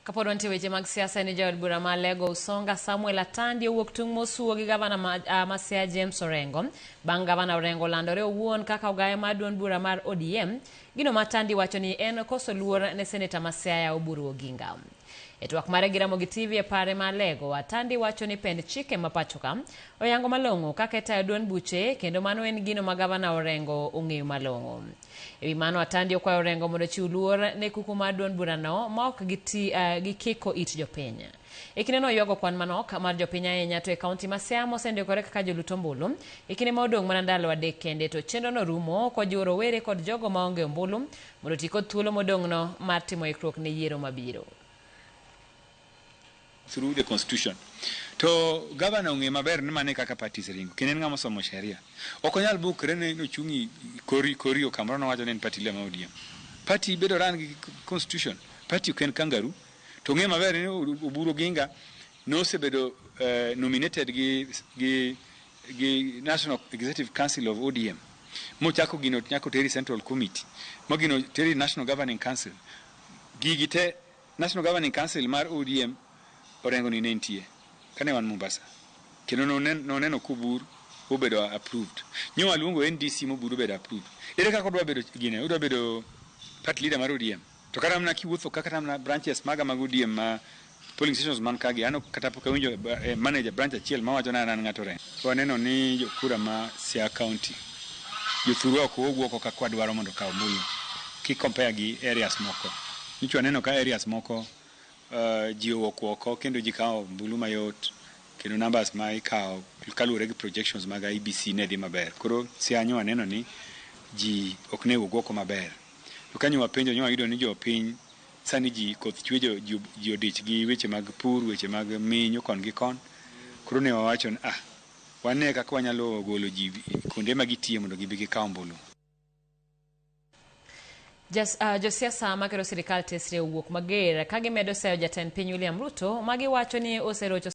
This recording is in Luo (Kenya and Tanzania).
Kapod wantie weche mag siasa ni jaod bura ma Alego Usonga Samuel Atandi owuok tung' mosuo gi gavana ma, ma Siaya James Orengo bang' gavana Orengo landore owuon kaka ogaye mar duond bura mar ODM. Gino ma Atandi wacho ni en koso luor ne seneta ma Siaya Oburu Oginga. E twak mare gi Ramogi TV e pare ma Alego, Atandi wacho ni pend chike ma pachoka oyango malong'o kaka itayo duond buche kendo mano en gino ma gavana Orengo ong'eyo malong'o. E wi mano, Atandi okwayo Orengo mondo ochiw luor ne kuku mar duond burano ma ok gikiko it jopiny. E kindeno oywago kwan manok mar jopiny ahinya to e kaunti ma Siaya mosendikore kaka jolut ombulu e kinde ma odong' mana ndalo 3 kende to chenrono rumo kojiwo rowere kod jogo maonge ombulu mondo oti kod thuolo modong'no mar timo ikruok ne yiero mabiro. Through the constitution to governor ong'e maber ni mane kaka parties ringo kendo en ng'ama osomo sheria ok onyal bukre ni nochung' kori kori kamoro nowacho ni en party leader ma ODM. Party bedo run gi constitution. Party ok en kangaroo. To ong'e maber ni Oburu Oginga nosebedo nominated gi National Executive Council of ODM mochako gino nyaka oteri Central Committee ma gino teri National Governing Council. Gigi te National Governing Council mar ODM Orengo ni ne nitie kane wan Mombasa kendo noneno kobur obedo approved. Nyo waluongo NDC mobur obedo approved. Ere kaka odwa bedo gine, odwa bedo party leader mar ODM? To kata mana kiwuotho ka, kata mana branches maga mag ODM ma polling stations man kagi, an kata pok awinjo manager branch achiel mawacho ni an ng'ato Orengo. Waneno ni jokura ma Siaya County jothurwa ok wuog oko kaka wadwaro mondo okaw ombulu ki compare gi areas moko. Nyocha waneno ka areas moko ji owuok oko kendo ji kawo ombulu mayot kendo numbers ma ikawo kaluwore gi projections mag IEBC ne dhi maber. Koro Siaya nyo waneno ni ji ok ne wuog oko maber. To kanyo wapenjo nyo wayudo ni jopiny sani ji koth chwe ji odich gi weche mag pur, weche mag minyo kon gi kon. Koro ne wawacho ni wane kaka wanyalo golo ji kuonde ma gitiye mondo gibi gikaw ombulu. Josiasa makero sirikal tesre owuok mager ka gimedo seyo jatend piny William Ruto ma giwacho ni oserocho